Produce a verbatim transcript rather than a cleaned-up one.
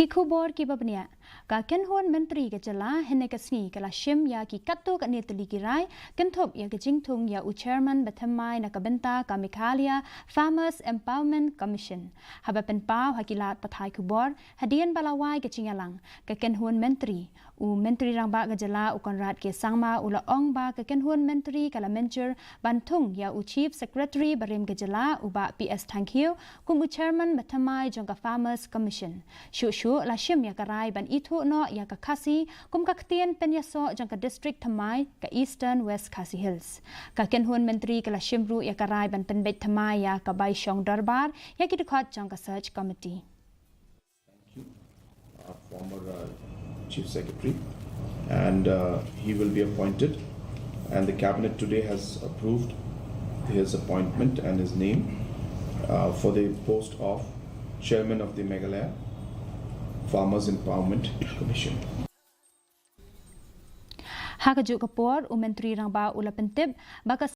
Ki khubor kiba bniah. Ka kynhun myntri ka jylla hynne ka sngi ka la shim ïa ki katto katne tylli ki rai kynthup ïa ka jingthung ïa u chairman bathymmai na ka bynta ka Meghalaya Farmers Empowerment Commission. Haba pynpaw ha ki lad pathai khubor hadien ba la wai ka jingïalang, ka kynhun myntri, u Myntri Rangbah ka jylla u Conrad K Sangma u la ong ba ka kynhun myntri ka la mynjur ban thung ïa u Chief Secretary barim ka jylla u Bah P S Thangkhiew kum u chairman bathymmai jong ka Farmers Commission. Shuh shuh la shim ïa ka rai ban ithuh noh ïa ka Khasi kum ka ktien pynïasoh jong ka district thymmai ka Eastern West Khasi Hills. Ka kynhun myntri ka la shim ruh ïa ka rai ban pynbeit thymmai ïa ka bai shong dorbar ïa ki dkhot jong ka search committee. Thank you, uh, former uh, Chief Secretary, and uh, he will be appointed. And the cabinet today has approved his appointment and his name uh, for the post of Chairman of the Meghalaya Farmers Empowerment Commission. Ha ka juh ka por, u Myntri Rangbah u la pyntip ba ka